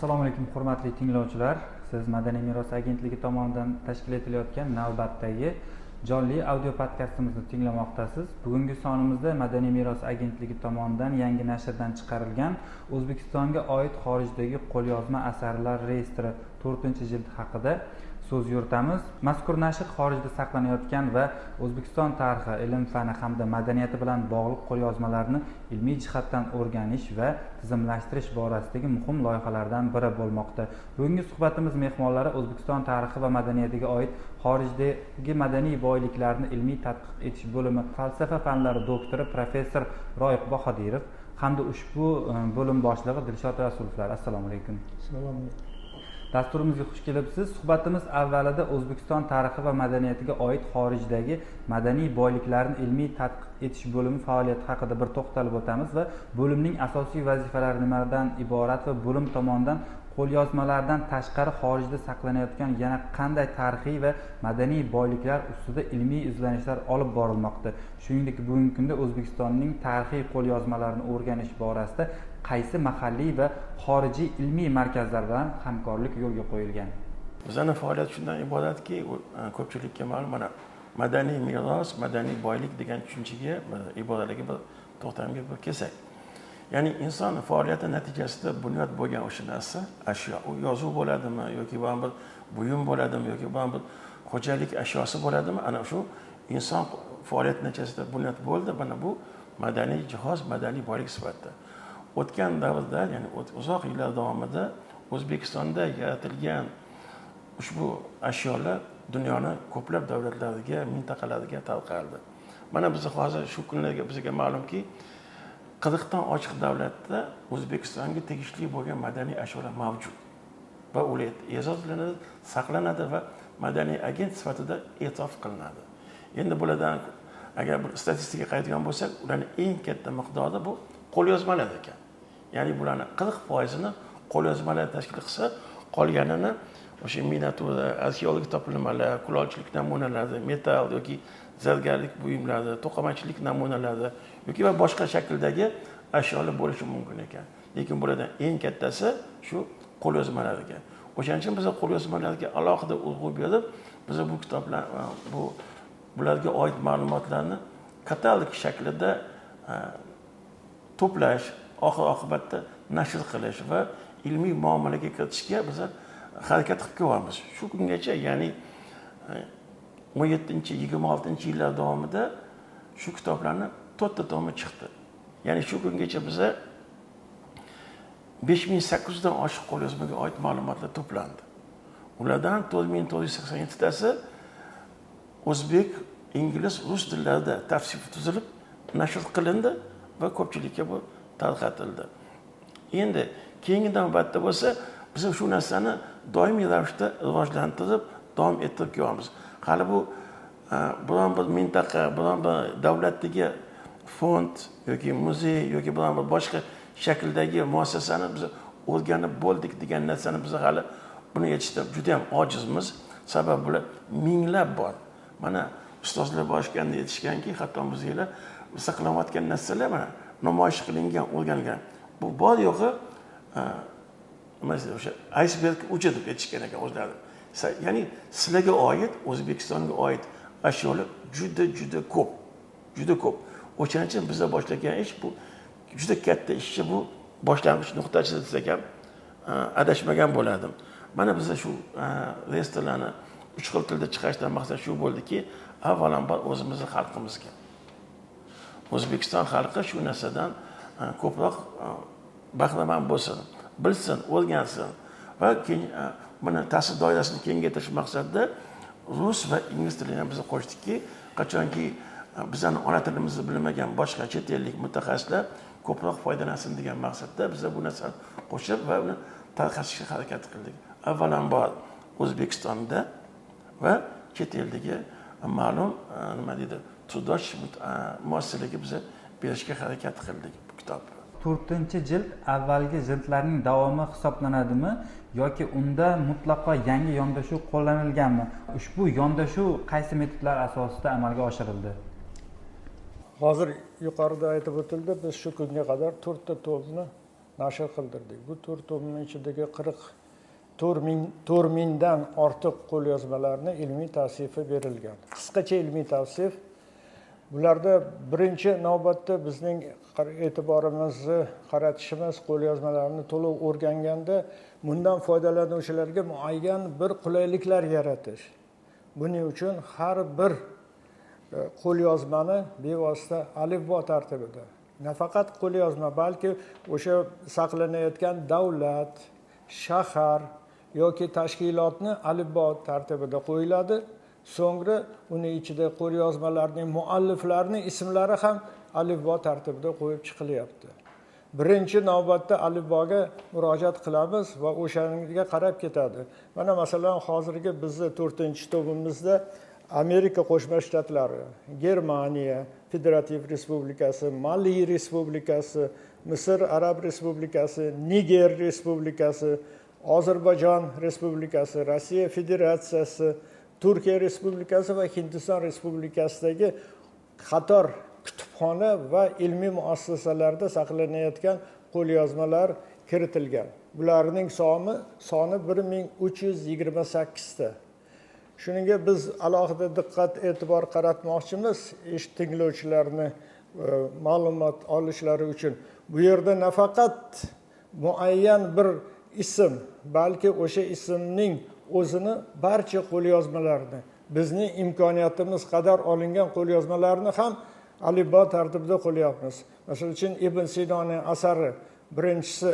Assalomu alaykum hurmatli tinglovchilar. Siz Madaniy meros agentligi tomonidan tashkil etilayotgan navbatdagi jonli audio podkastimizni tinglamoqdasiz. Bugungi sonimizda Madaniy meros agentligi tomonidan yangi nashrdan chiqarilgan O'zbekistonga oid xorijdagi qo'lyozma asarlar reyestri 4-jild haqida so'z yuritamiz. Mazkur nashr xorijda saqlanayotgan va O'zbekiston tarixi, ilm fani hamda madaniyati bilan bog'liq qo'lyozmalarni ilmiy jihatdan o'rganish va tizimlashtirish borasidagi muhim loyihalardan biri bo'lmoqda. Bugungi suhbatimiz mehmonlari O'zbekiston tarixi va madaniyatiga oid xorijdagi madaniy boyliklarni ilmiy tadqiq etish bo'limi falsafa fanlari doktori professor Royiq Bahodirov hamda ushbu bo'lim boshlig'i Dilshod Rasulovlar. Assalomu alaykum. Assalomu alaykum. Dasturimizga xush kelibsiz. Suhbatimiz avvalida O'zbekiston tarixi va madaniyatiga oid xorijdagi madaniy boyliklarni ilmiy tadqiq etish bo'limi faoliyati haqida bir to'xtalib o'tamiz va bo'limning asosiy vazifalari nimadan iborat va bo'lim tomonidan qo'lyozmalardan tashqari xorijda saqlanayotgan yana qanday tarixiy va madaniy boyliklar ustida ilmiy izlanishlar olib borilmoqda. Shuningdek, bugungi kunda O'zbekistonning tarixiy qo'lyozmalarini o'rganish borasida qaysi mahalliy va xorijiy ilmiy markazlar bilan hamkorlik yo'lga qo'yilgan? Bizning faoliyat shundan iboratki, ko'pchilikka ma'lum mana madaniy meros, madaniy boylik degan tushunchaga, iboralarga bir to'xtamga bir kelsak. Ya'ni inson faoliyati natijasida bunyod bo'lgan o'sha narsa, ashyo, u yozuv bo'ladimi yoki bir buyum bo'ladimi yoki bir xo'jalik ashyosi bo'ladimi, ana shu inson faoliyati natijasida bunyod bo'ldi. Mana bu madaniy jihoz, madaniy boylik sifatida. O'tgan davrda, ya'ni uzoq yillar davomida O'zbekistonda yaratilgan ushbu ashyolar dunyoni ko'plab davlatlariga, mintaqalariga tarqaldi. Mana biz hozir shu kunlarga bizga ma'lumki, 40 dan oshiq davlatda O'zbekistonga tegishli bo'lgan madaniy ashyolar mavjud va ular e'zozlanadi, saqlanadi va madaniy agent sifatida e'tirof qilinadi. Endi bulardan agar bir statistikaga qaytadigan bo'lsak, ularning eng katta miqdori bu qo'lyozmalar ekan. Ya'ni bularning 40%ni qo'lyozmalar tashkil qilsa, qolganini o'sha miniatura, arxeologik topilmalar, kulolchilik namunalari, metal yoki zargarlik buyumlari, to'qimachilik namunalari yoki va boshqa shakldagi ashyolar bo'lishi mumkin ekan. Lekin bulardan eng kattasi shu qo'lyozmalar ekan. O'shaning uchun biz qo'lyozmalarga alohida urg'u berib, biz bu kitoblar, bularga oid ma'lumotlarni katalog shaklida to'plash, oxir oqibatda nashr qilish va ilmiy muomalaga kiritishga biz harakat qilib kelyapmiz. Shu kungacha, ya'ni 17-26 yillar davomida shu kitoblarni 4 tomi chiqdi. Ya'ni shu kungacha biza 5800 dan oshiq qo'lyozmaga oid ma'lumotlar to'plandi. Ulardan 4487 tasi o'zbek, ingliz, rus tillarida tavsif tuzilib nashr qilindi va ko'pchilikka bu tarqatildi. Endi keyingi navbatda bo'lsa, biz shu narsani doimiy ravishda rivojlantirib, davom ettirib kelyapmiz. Hali bu biron bir mintaqa, biron bir davlatdagi fond yoki muzey yoki biron bir boshqa shakldagi muassasani biz o'rganib bo'ldik degan narsani biz hali buni yetishda juda ham ojizmiz. Sababi bular minglab bor. Mana ustozlar boshqanda yetishganki, hatto muzeylar saqlanayotgan narsalar mana namoyish qilingan, o'rganilgan. Bu bor yo'g'i nima deydi, o'sha aysberg uchi deb aytishgan ekan o'zlari. Ya'ni sizlarga oid, O'zbekistonga oid ashyolar juda juda ko'p, juda ko'p. O'shaning uchun bizlar boshlagan ish bu juda katta ishchi, bu boshlang'ich nuqtasi desak ham adashmagan bo'lardim. Mana bizlar shu reyestrlarni 3 xil tilda chiqarishdan maqsad shu bo'ldiki, avvalambor o'zimizni xalqimizga, O'zbekiston xalqi shu narsadan ko'proq bahramand bo'lsin, bilsin, o'rgansin va keyin buni ta'sir doirasini kengaytirish maqsadida rus va ingliz tilini ham biz qo'shdikki, qachonki bizning ona tilimizni bilmagan boshqa chet ellik mutaxassislar ko'proq foydalansin degan maqsadda biz bu narsani qo'shib va uni tarqatishga harakat qildik. Avvalambor O'zbekistonda va chet eldagi ma'lum nima deydi, turdosh muassasalarga biz berishga harakat qildik bu kitobni. 4-jild avvalgi jildlarning davomi hisoblanadimi yoki unda mutlaqo yangi yondashuv qo'llanilganmi? Ushbu yondashuv qaysi metodlar asosida amalga oshirildi? Hozir yuqorida aytib o'tildi, biz shu kunga qadar 4 tomni nashr qildirdik. Bu 4 tomning ichidagi 44 mingdan ortiq qo'lyozmalarni ilmiy tavsifi berilgan. Qisqacha ilmiy tavsif. Bularda birinchi navbatda bizning e'tiborimizni qaratishimiz qo'lyozmalarni to'liq o'rganganda bundan foydalanuvchilarga muayyan bir qulayliklar yaratish. Buning uchun har bir qo'lyozmani bevosita alifbo tartibida, nafaqat qo'lyozma, balki o'sha saqlanayotgan davlat, shahar yoki tashkilotni alifbo tartibida qo'yiladi. So'ngra uni ichida qo'lyozmalarning mualliflarining ismlari ham alifbo tartibida qo'yib chiqilyapti. Birinchi navbatda alifboga murojaat qilamiz va o'shanga qarab ketadi. Mana masalan, hozirgi bizni 4-tomimizda Amerika Qo'shma Shtatlari, Germaniya Federativ Respublikasi, Mali Respublikasi, Misr Arab Respublikasi, Niger Respublikasi, Ozarbayjon Respublikasi, Rossiya Federatsiyasi, Turkiya Respublikasi va Hindiston Respublikasidagi qator kutubxona va ilmiy muassasalarda saqlanayotgan qo'lyozmalar kiritilgan. Bularning soni 1328 ta. Shuningga biz alohida diqqat e'tibor qaratmoqchimiz tinglovchilarni ma'lumot olishlari uchun. Bu yerda nafaqat muayyan bir ism, balki o'sha ismning o'zini barcha qo'lyozmalarni, bizning imkoniyatimiz qadar olingan qo'lyozmalarni ham alifbo tartibida qo'lyapmiz. Masalan uchun Ibn Sinoning asari birinchisi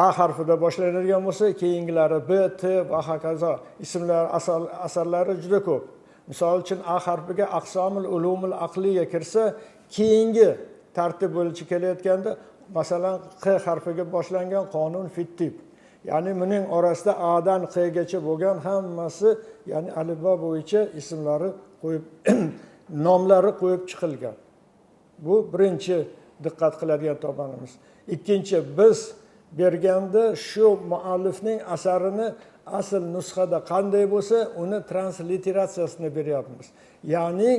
A harfida boshlanadigan bo'lsa, keyingilari B, T va hokazo ismlar, asarlari juda ko'p. Misol uchun A harfiga Aqsomul ulumul aqliya kirsa, keyingi tartib bo'yicha kelayotganda masalan Q harfiga boshlangan Qonun fit-tib. Ya'ni buning orasida A dan Q gacha bo'lgan hammasi, ya'ni alifbo bo'yicha ismlari qo'yib nomlari qo'yib chiqilgan. Bu birinchi diqqat qiladigan tomonimiz. Ikkinchi, biz berganda shu muallifning asarini asl nusxada qanday bo'lsa, uni transliteratsiyasini beryapmiz. Ya'ni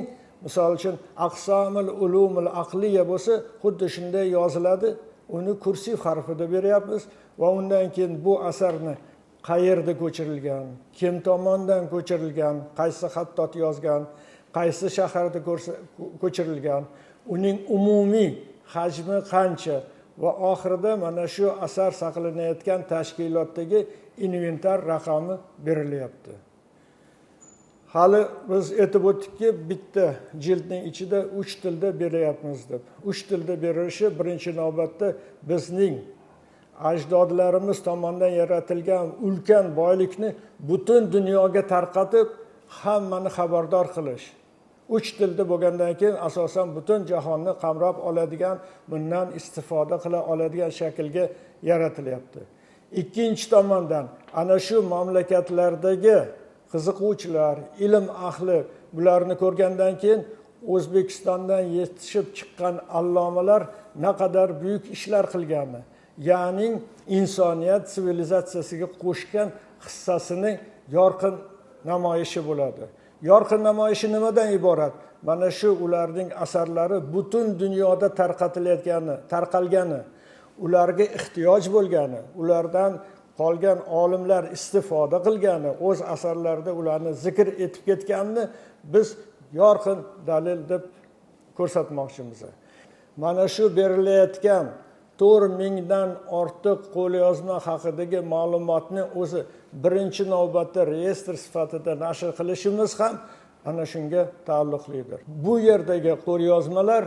misol uchun Aqsomul ulumul aqliya bo'lsa, xuddi shunday yoziladi, uni kursiv harfida beryapmiz va undan keyin bu asarni qayerda ko'chirilgan, kim tomonidan ko'chirilgan, qaysi xattot yozgan, qaysi shaharda ko'chirilgan, uning umumiy hajmi qancha va oxirida mana shu asar saqlanayotgan tashkilotdagi inventar raqami berilyapti. Hali biz aytib o'tdikki, bitta jildning ichida 3 tilda beryapmiz deb. 3 tilda berilishi birinchi navbatda bizning ajdodlarimiz tomonidan yaratilgan ulkan boylikni butun dunyoga tarqatib, hammani xabardor qilish. 3 tilda bo'lgandan keyin asosan butun jahonni qamrab oladigan, bundan istifoda qila oladigan shaklga yaratilyapti. Ikkinchi tomondan ana shu mamlakatlardagi qiziquvchilar, ilm ahli bularni ko'rgandan keyin O'zbekistondan yetishib chiqqan allomalar naqadar buyuk ishlar qilgani, ya'ni insoniyat sivilizatsiyasiga qo'shgan hissasini yorqin namoyishi bo'ladi. Yorqin namoyishi nimadan iborat? Mana shu ularning asarlari butun dunyoda tarqatilayotgani, tarqalgani, ularga ehtiyoj bo'lgani, ulardan qolgan olimlar istifoda qilgani, o'z asarlarida ularni zikr etib ketganini biz yorqin dalil deb ko'rsatmoqchimiz. Mana shu berilayotgan 4000 dan ortiq qo'lyozma haqidagi ma'lumotni o'zi birinchi navbatda reyestr sifatida nashr qilishimiz ham ana shunga taalluqlidir. Bu yerdagi qo'lyozmalar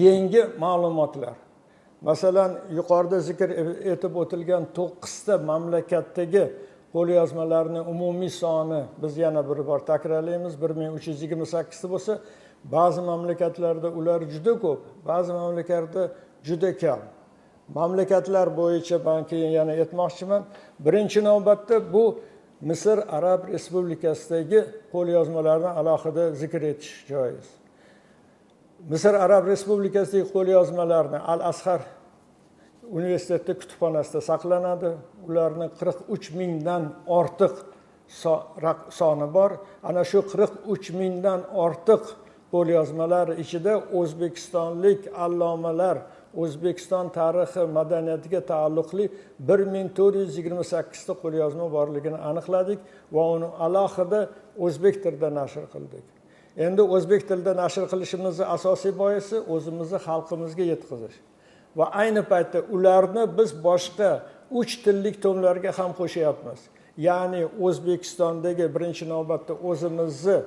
yangi ma'lumotlar. Masalan, yuqorida zikr etib o'tilgan 9 ta mamlakatdagi qo'lyozmalarning umumiy soni biz yana bir bor takrorlaymiz, 1328 ta bo'lsa, ba'zi mamlakatlarda ular juda ko'p, ba'zi mamlakatlarda juda kam. Mamlakatlar bo'yicha men keyin yana aytmoqchiman. Birinchi navbatda bu Misr Arab Respublikasidagi qo'lyozmalarni alohida zikr etish joiz. Misr Arab Respublikasidagi qo'lyozmalarni Al-Azhar universiteti kutubxonasida saqlanadi. Ularni 43 mingdan ortiq soni bor. Ana shu 43 mingdan ortiq qo'lyozmalar ichida o'zbekistonlik allomalar O'zbekiston tarixi madaniyatiga taalluqli 1428 ta qo'lyozma borligini aniqladik va uni alohida o'zbek tilida nashr qildik. Endi o'zbek tilida nashr qilishimizni asosiy boisi o'zimizni xalqimizga yetkazish va ayni paytda ularni biz boshqa 3 tillik tomlarga ham qo'shyapmiz. Ya'ni O'zbekistondagi birinchi navbatda o'zimizni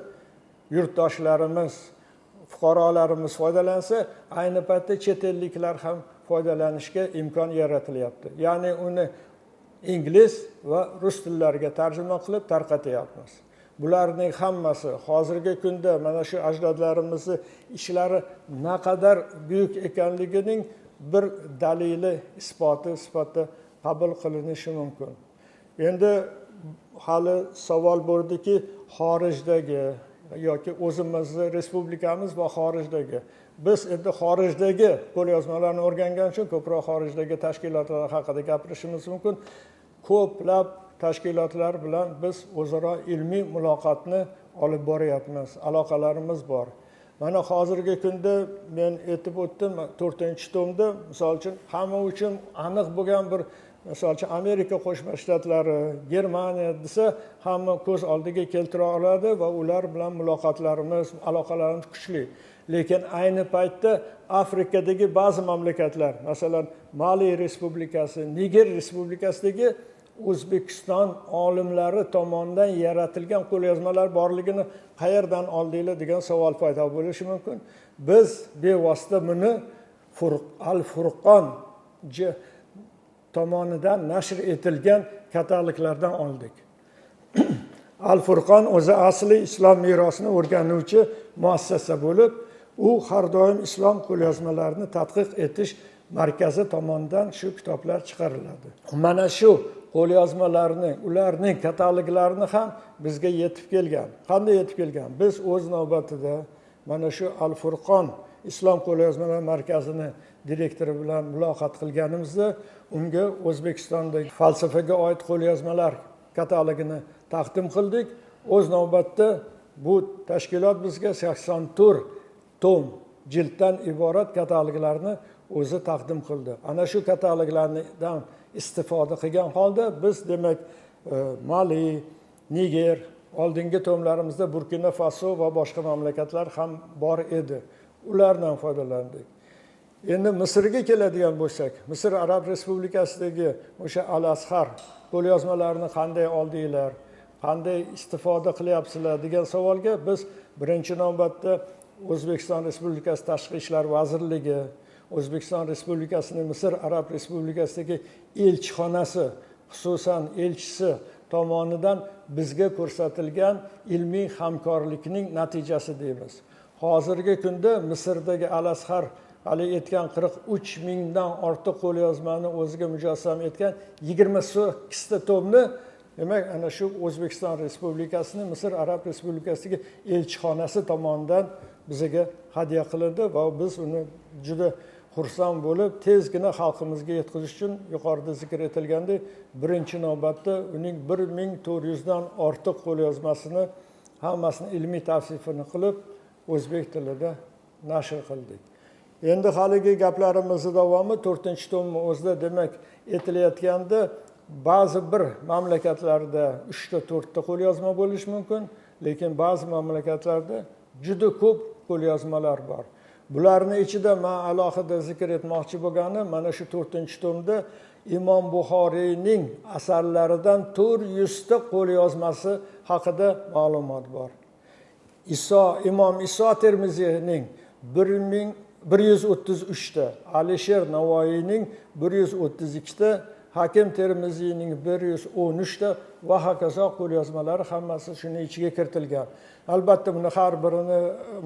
yurtdoshlarimiz, fuqarolarimiz foydalansa, ayni paytda chet elliklar ham foydalanishga imkon yaratilyapti. Ya'ni uni ingliz va rus tillariga tarjima qilib tarqatyapmiz. Bularning hammasi hozirgi kunda mana shu ajdodlarimizni ishlari naqadar buyuk ekanligining bir dalili, isboti sifatida qabul qilinishi mumkin. Endi hali savol bo'ldiki, xorijdagi yoki o'zimizni respublikamiz va xorijdagi. Biz endi xorijdagi qo'lyozmalarni o'rgangan uchun ko'proq xorijdagi tashkilotlar haqida gapirishimiz mumkin. Ko'plab tashkilotlar bilan biz o'zaro ilmiy muloqotni olib boryapmiz, aloqalarimiz bor. Mana hozirgi kunda men aytib o'tdim, 4-tomda misol uchun hamma uchun aniq bo'lgan bir, misol uchun Amerika Qo'shma Shtatlari, Germaniya desa hamma ko'z oldiga keltira oladi va ular bilan muloqotlarimiz, aloqalarimiz kuchli. Lekin ayni paytda Afrikadagi ba'zi mamlakatlar, masalan, Mali Respublikasi, Niger Respublikasidagi O'zbekiston olimlari tomonidan yaratilgan qo'lyozmalar borligini qayerdan oldinglar degan savol paydo bo'lishi mumkin. Biz bevosita buni Al-Furqon tomonidan nashr etilgan kataloglardan oldik. Al-Furqon o'zi asli islom merosini o'rganuvchi muassasa bo'lib, u har doim islom qo'lyozmalarini tadqiq etish markazi tomonidan shu kitoblar chiqariladi. Mana shu qo'lyozmalarni, ularning kataloglarini ham bizga yetib kelgan. Qanday yetib kelgan? Biz o'z navbatida mana shu Al-Furqon islom qo'lyozmalar markazini direktori bilan muloqot qilganimizda unga O'zbekistondagi falsafaga oid qo'lyozmalar katalogini taqdim qildik. O'z navbatda bu tashkilot bizga 84 tom jilddan iborat kataloglarni o'zi taqdim qildi. Ana shu kataloglardan istifoda qilgan holda biz demak Mali, Niger, oldingi tomlarimizda Burkina Faso va boshqa mamlakatlar ham bor edi. Ulardan foydalandik. Endi Misrga keladigan bo'lsak, Misr Arab Respublikasidagi o'sha Al-Azhar qo'lyozmalarini qanday oldinglar, qanday istifoda qilyapsizlar degan savolga biz birinchi navbatda O'zbekiston Respublikasi Tashqi ishlar vazirligi, O'zbekiston Respublikasining Misr Arab Respublikasidagi elchixonasi, xususan elchisi tomonidan bizga ko'rsatilgan ilmiy hamkorlikning natijasi deymiz. Hozirgi kunda Misrdagi Al-Azhar hali aytgan 43 mingdan ortiq qo'lyozmani o'ziga mujassam etgan 28 ta tomni demak ana shu O'zbekiston Respublikasining Misr Arab Respublikasidagi elchixonasi tomonidan bizga hadya qilindi va biz uni juda xursand bo'lib tezgina xalqimizga yetkazish uchun yuqorida zikr etilgandek birinchi navbatda uning 1400 dan ortiq qo'lyozmasini hammasini ilmiy tavsifini qilib o'zbek tilida nashr qildik. Endi haligi gaplarimizni davomi 4-tomni o'zida demak aytilayotganda ba'zi bir mamlakatlarda 3 ta 4 ta qo'lyozma bo'lishi mumkin, lekin ba'zi mamlakatlarda juda ko'p qo'lyozmalar bor. Bularning ichida men alohida zikr etmoqchi bo'lganim mana shu 4-tomda Imom Buxoriyning asarlaridan 400 ta qo'lyozmasi haqida ma'lumot bor. Imom Iso Termiziyning 1133 ta, Alisher Navoiyning 132 ta, Hakim Termiziyning 113 ta va hokazo qo'lyozmalari hammasi shuning ichiga kiritilgan. Albatta buni har birini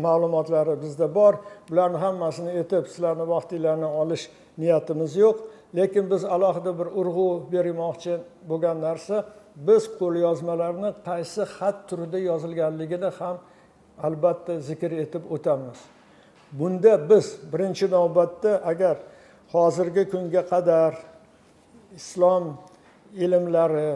ma'lumotlari bizda bor. Bularni hammasini aytib sizlarni vaqtinglarni olish niyatimiz yo'q, lekin biz alohida bir urg'u bermoqchi bo'lgan narsa, biz qo'lyozmalarni qaysi xat turida yozilganligini ham albatta zikr etib o'tamiz. Bunda biz birinchi navbatda agar hozirgi kunga qadar islom ilmlari,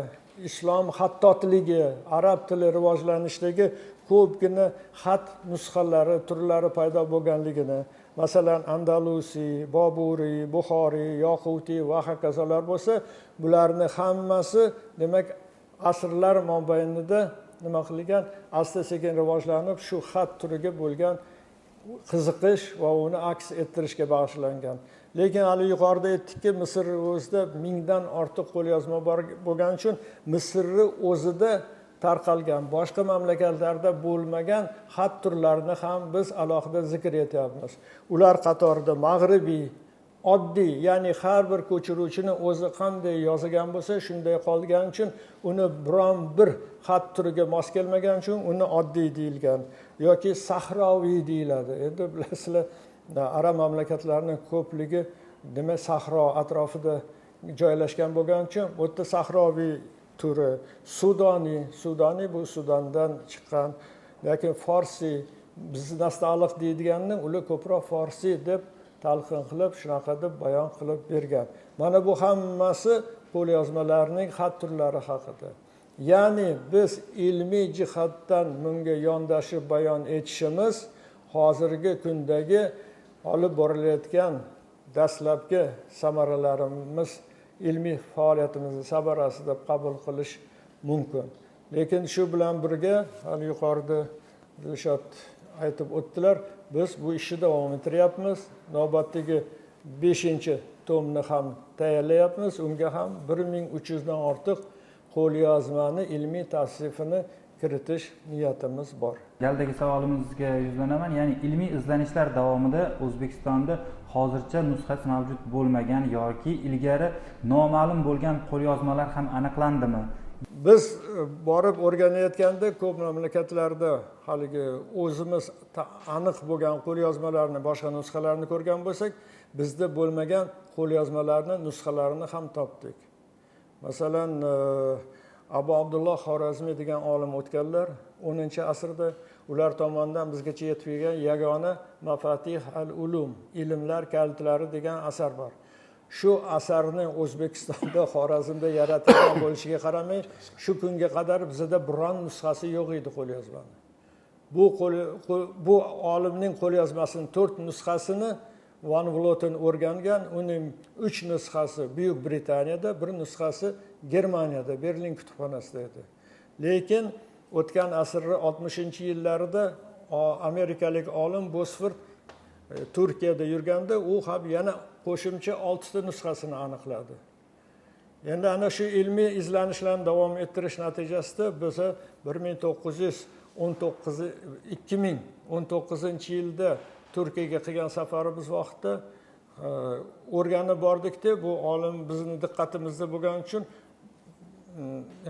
islom xattotligi, arab tili rivojlanishdagi ko'pgina xat nusxalari turlari paydo bo'lganligini, masalan, Andalusiy, Boburiy, Buxoriy, Yoqutiy va hokazolar bo'lsa, bularni hammasi demak asrlar mobaynida nima qilgan, asta-sekin rivojlanib shu xat turiga bo'lgan qiziqish va uni aks ettirishga bag'ishlangan. Lekin hali yuqorida aytdikki, Misr o'zida 1000dan ortiq qo'lyozma bor bo'lgani uchun Misrni o'zida tarqalgan, boshqa mamlakatlarda bo'lmagan xat turlarini ham biz alohida zikr etyapmiz. Ular qatorida mag'ribiy, oddiy, ya'ni har bir ko'chiruvchini o'zi qanday yozgan bo'lsa shunday qolgani uchun uni biron bir xat turiga mos kelmagani uchun uni oddiy deyilgan yoki sahroviy deyiladi. Endi bilasizlar, arab mamlakatlarining ko'pligi nima sahro atrofida joylashgan bo'lgani uchun bu yerda sahroviy turi, sudoniy, sudoniy bu Sudandan chiqqan, lekin forsiy, biz nastaliq deydiganni ular ko'proq forsiy deb talqin qilib, shunaqa deb bayon qilib bergan. Mana bu hammasi qo'lyozmalarning xat turlari haqida. Ya'ni biz ilmiy jihatdan bunga yondashib bayon etishimiz hozirgi kundagi olib borilayotgan dastlabki samaralarimiz, ilmiy faoliyatimizni samarasi deb qabul qilish mumkin. Lekin shu bilan birga hali yuqorida Dilshod aytib o'tdilar, biz bu ishni davom ettiryapmiz. Navbatdagi 5-tomni ham tayyorlayapmiz. Unga ham 1300 dan ortiq qo'lyozmani ilmiy tavsifini kiritish niyatimiz bor. Galdagi savolimizga yuzlanaman. Ya'ni ilmiy izlanishlar davomida O'zbekistonda hozircha nusxasi mavjud bo'lmagan yoki ilgari noma'lum bo'lgan qo'lyozmalar ham aniqlandimi? Biz borib o'rganayotganda ko'p mamlakatlarda haligi o'zimiz aniq bo'lgan qo'lyozmalarni, boshqa nusxalarni ko'rgan bo'lsak, bizda bo'lmagan qo'lyozmalarni nusxalarini ham topdik. Masalan, Abu Abdulloh Xorazmiy degan olim o'tganlar 10-asrda, ular tomonidan bizgacha yetib kelgan yagona Mafatih al-Ulum, ilmlar kalitlari degan asar bor. Shu asarni O'zbekistonda, Xorazmda yaratilgan bo'lishiga qaramay, shu kunga qadar bizda biron nusxasi yo'q edi qo'lyozmani. Bu olimning qo'lyozmasining 4 nusxasini Van Vloten o'rgangan, uning 3 nusxasi Buyuk Britaniyada, 1 nusxasi Germaniyada, Berlin kutubxonasida edi. Lekin o'tgan asrning 60-yillarida amerikalik olim Bosford Turkiyada yurganda u ham yana qo'shimcha 6 ta nusxasini aniqladi. Endi ana shu ilmiy izlanishlarni davom ettirish natijasida biz 2019-yilda Turkiyaga qilgan safarimiz vaqtida o'rganib bordikda, bu olim bizni diqqatimizda bo'lgani uchun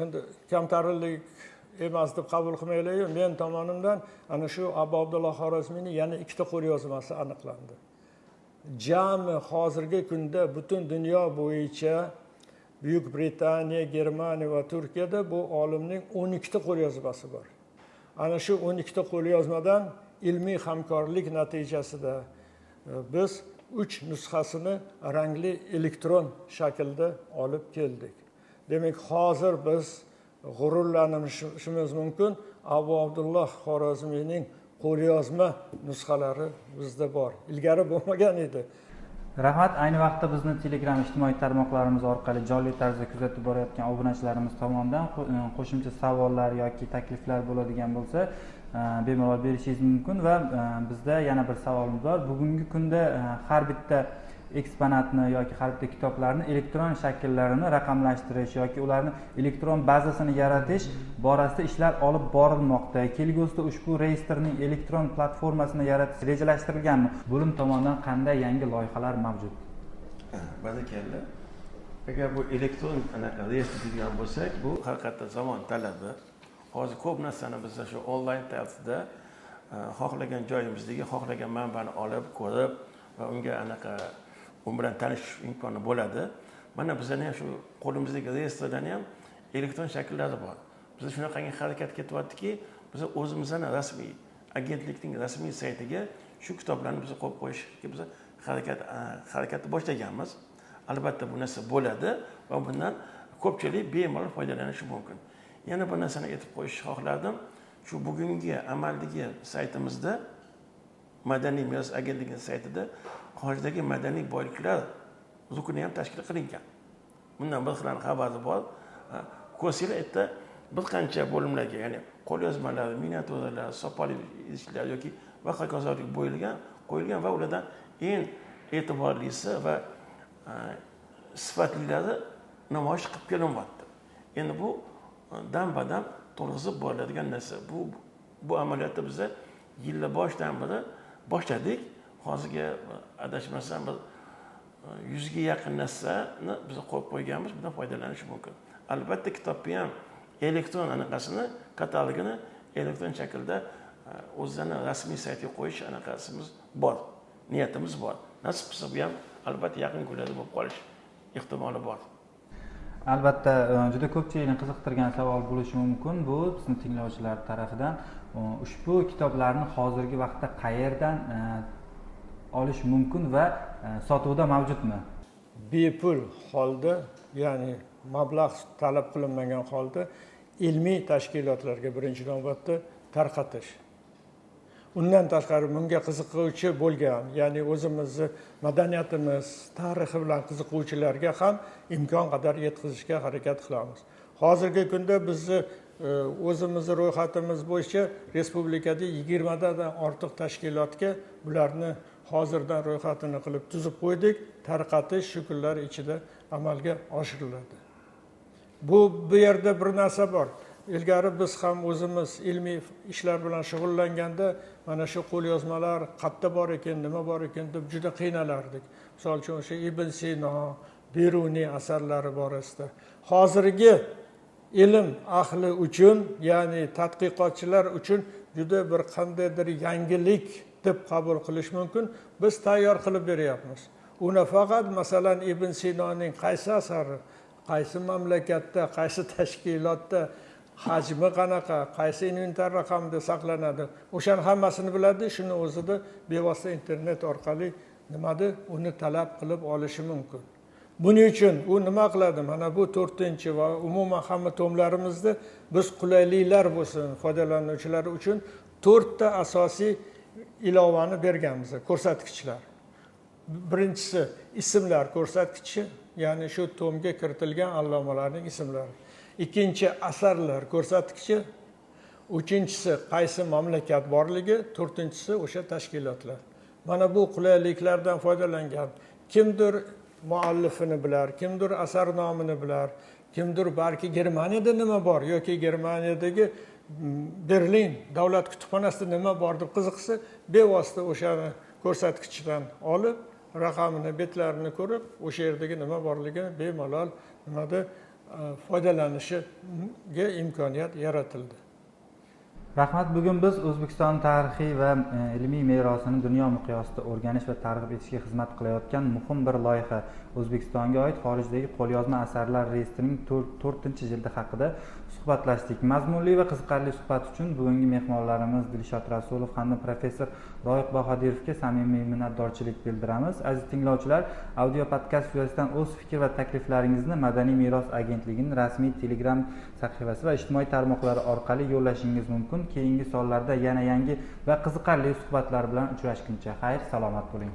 endi kamtarinlik emas deb qabul qilmaylik, men tomonimdan ana shu Abu Abdulloh Xorazmiyning yana 2 ta qo'lyozmasi aniqlandi. Jami hozirgi kunda butun dunyo bo'yicha Buyuk Britaniya, Germaniya va Turkiyada bu olimning 12 ta qo'lyozmasi bor. Ana shu 12 ta qo'lyozmadan ilmiy hamkorlik natijasida biz 3 nusxasini rangli elektron shaklda olib keldik. Demak, hozir biz g'ururlanishimiz mumkin. Abu Abdulloh Xorazmiyning qo'lyozma nusxalari bizda bor. Ilgari bo'lmagan edi. Rahmat. Ayni vaqtda bizni Telegram ijtimoiy tarmoqlarimiz orqali jonli tarzda kuzatib borayotgan obunachilarimiz tomonidan qo'shimcha savollar yoki takliflar bo'ladigan bo'lsa, bemalol berishingiz mumkin va bizda yana bir savolimiz bor. Bugungi kunda har bitta eksponatni yoki har bitta kitoblarni elektron shakllarini raqamlashtirish yoki ularni elektron bazasini yaratish borasida ishlar olib borilmoqda. Kelgusida ushbu reyestrning elektron platformasini yaratish rejalashtirilganmi? Bo'lim tomonidan qanday yangi loyihalar mavjud? Barakalla. Agar bu elektron anaqa reyestr deydigan bo'lsak, bu haqiqatda zamon talabi. Hozir ko'p narsani biz shu onlayn tarzda xohlagan joyimizdagi xohlagan manbani olib, ko'rib va unga anaqa u bilan tanishish imkoni bo'ladi. Mana bizning ham shu qo'limizdagi reyestrlarni ham elektron shakllari bor. Bizda shunaqangi harakat ketyaptiki, biz o'zimizni rasmiy agentlikning rasmiy saytiga shu kitoblarni biz qo'yib qo'yishga biz harakatni boshlaganmiz. Albatta bu narsa bo'ladi va bundan ko'pchilik bemalol foydalanishi mumkin. Yana bir narsani aytib qo'yishni xohlardim. Shu bugungi amaldagi saytimizda, Madaniy meros agentligining saytida xorijdagi madaniy boyliklar rukni ham tashkil qilingan. Bundan bir xil xabari bor. Ko'rsanglar, erta bir qancha bo'limlarga, ya'ni qo'lyozmalar, miniatyuralar, sopol idishlar yoki va hokazolik qo'yilgan va ulardan eng e'tiborlisi va sifatlilari namoyish qilib kelinyapti. Endi bu dam-badam to'lg'izib boriladigan narsa. Bu amaliyotni biz yillar boshidan beri boshladik. Hozirga adashmasam bir 100 ga yaqin narsani biz qo'yib qo'yganmiz, bundan foydalanish mumkin. Albatta kitobni ham elektron anaqasini, katalogini elektron shaklda o'zini rasmiy saytiga qo'yish anaqasimiz bor, niyatimiz bor. Nasib qilsa bu ham albatta yaqin kunlarda bo'lib qolish ehtimoli bor. Albatta juda ko'pchilikni qiziqtirgan savol bo'lishi mumkin bu bizni tinglovchilar tarafidan. Ushbu kitoblarni hozirgi vaqtda qayerdan olish mumkin va sotuvda mavjudmi? Bepul holda, ya'ni mablag' talab qilinmagan holda ilmiy tashkilotlarga birinchi navbatda tarqatish. Undan tashqari bunga qiziquvchi bo'lgan, ya'ni o'zimizni madaniyatimiz, tarixi bilan qiziquvchilarga ham imkon qadar yetkazishga harakat qilamiz. Hozirgi kunda bizni o'zimizni ro'yxatimiz bo'yicha respublikada 20 dan ortiq tashkilotga bularni hozirdan ro'yxatini qilib tuzib qo'ydik. Tarqatish shu kunlar ichida amalga oshiriladi. Bu yerda bir narsa bor. Ilgari biz ham o'zimiz ilmiy ishlar bilan shug'ullanganda mana shu qo'lyozmalar qayerda bor ekan, nima bor ekan deb juda qiynalardik. Misol uchun o'sha Ibn Sino, Beruniy asarlari borasida. Hozirgi ilm ahli uchun, ya'ni tadqiqotchilar uchun juda bir qandaydir yangilik deb qabul qilish mumkin. Biz tayyor qilib beryapmiz. Uni faqat masalan Ibn Sinoning qaysi asari, qaysi mamlakatda, qaysi tashkilotda, hajmi qanaqa, qaysi inventar raqamida saqlanadi, o'shani hammasini biladi. Shuni o'zida bevosita internet orqali nimada uni talab qilib olishi mumkin. Buning uchun u nima qiladi? Mana bu 4-chi va umuman hamma tomlarimizda biz qulayliklar bo'lsin foydalanuvchilar uchun 4 ta asosiy ilovani berganmiz, ko'rsatkichlar. Birinchisi ismlar ko'rsatkichi, ya'ni shu tomga kiritilgan allomalarning ismlari. Ikkinchi asarlar ko'rsatkichi, uchinchisi qaysi mamlakat borligi, to'rtinchisi o'sha tashkilotlar. Mana bu qulayliklardan foydalangan kimdir muallifini bilar, kimdir asar nomini bilar, kimdir balki Germaniyada nima bor yoki Germaniyadagi Berlin davlat kutubxonasida nima bor deb qiziqsa, bevosita o'shani ko'rsatkichdan olib, raqamini, betlarini ko'rib, o'sha yerdagi nima borligini bemalol nimada foydalanishiga imkoniyat yaratildi. Rahmat. Bugun biz O'zbekiston tarixiy va ilmiy merosini dunyo miqyosida o'rganish va targ'ib etishga xizmat qilayotgan muhim bir loyiha, O'zbekistonga oid xorijdagi qo'lyozma asarlar reyestrining 4-jildi haqida suhbatlashdik. Mazmunli va qiziqarli suhbat uchun bugungi mehmonlarimiz Dilshod Rasulov hamda professor Royiq Bahodirovga samimiy minnatdorchilik bildiramiz. Aziz tinglovchilar, audio podkast yuzasidan o'z fikr va takliflaringizni Madaniy meros agentligining rasmiy Telegram sahifasi va ijtimoiy tarmoqlari orqali yo'llashingiz mumkin. Keyingi sonlarda yana yangi va qiziqarli suhbatlar bilan uchrashguncha xayr, salomat bo'ling.